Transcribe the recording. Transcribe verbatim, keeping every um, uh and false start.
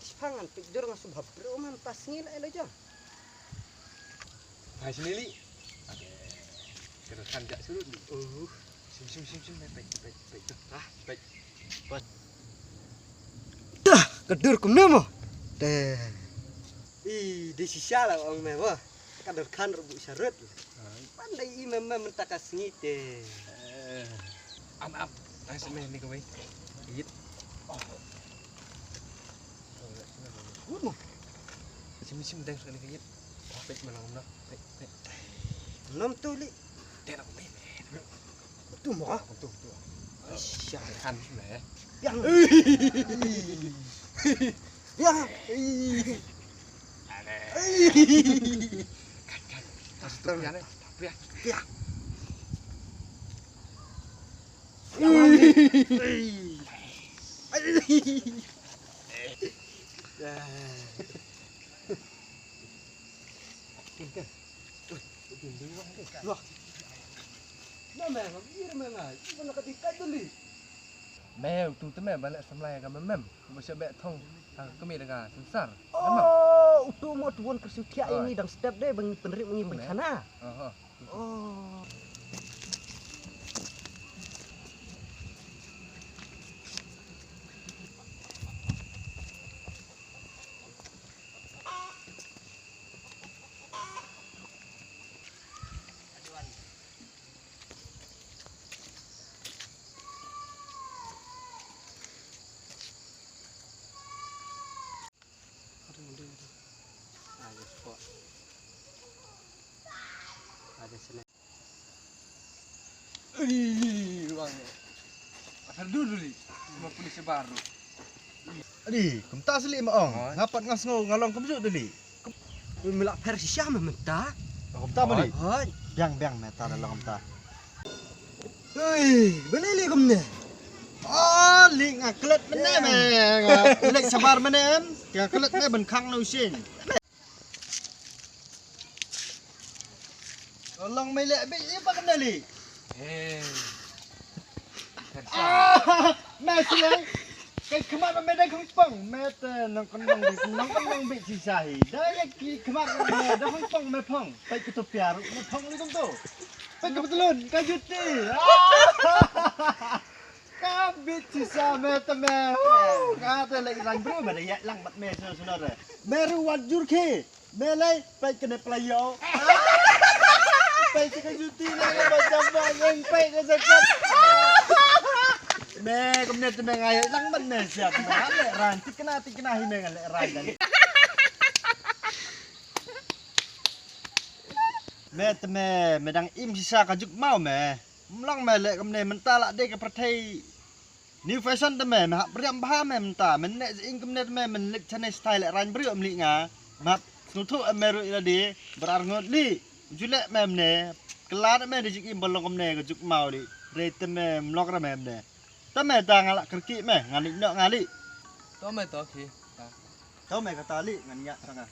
Shipang ngan peit dur nga shu bha bro man ta sngi la elo jong. Hai sini li. Ka dur khan jak surut li. Uh. Sim sim sim sim peit peit peit. Ah peit. Dah ka dur kumne mo. Te. I di shisha la ong me mo. Ka dur khan rubu sharut. Pandai i mem mem ta ka sngi te. Am ap. Ai sini ni kawai. Yit. Good mo. Sim sim dang sini kawai. Pek malang na. Pek pek. Nom tu li. Te na kawai. Tu mo. Tu tu. Ai sya. Khan sini. Yang. Yang. Me utu te me ban leh samla ïa ka mem mem. Ba sha beh thong ha ka kmie da ka sensar. Oh, utu mo tu won ka shu thiah ïa ngi dang step de ba ngi pynrip ngi pynkhana. Oh. Adi, kumta sili ma ong. Nga pat nga sngew nga long kumjuh dali. Me la pher shisha me mynta. Kumta ma li. Hoi. Biang biang me ta da long kumta. Hoi, beli li kumne. Oh, li nga klet mene me. Nga lek sabar mene em. Nga klet me ben khang na usin. Long me lek bi i bak na li. Eh. Ah, me sile. Kai khmat me dang khong pong. Me te nong kon nong bi nong kon nong bi si sahi. Da ye ki khmat me dang khong pong me phong. Pai kutu piar me phong li kum tu. Pai kutu lun ka juti. Ah. Ka bit sisa me te me. Ka te leh rang bru me de yak lang bat me sino sino de. Me ru wat jur ki. Me lei peit kene playo. Peit ke juti ne ba jam ba ngeng peit ke zakat. Me kumne te me ngai lang bat me siap. Me leh rang tikna tikna hi me ngai leh rang dan. Me te me me dang im sisa ka juk mau me. Mlong me leh kumne mynta la de ka pyrthei. New fashion te me, me hap riam bha me mynta, men ne ing kumne te me, men lik chane style rang briew em li nga. Me hap sngewthuh em me ruh ila de, berar ngut li. Ju leh me mne, kela te me de jik im ba long kumne ka juk mau li. Re te me mlok ra me mne. Te me ta nga la kyrki me, nga lik nok nga li. To me to ki. To me kata li, ngan yak sanga.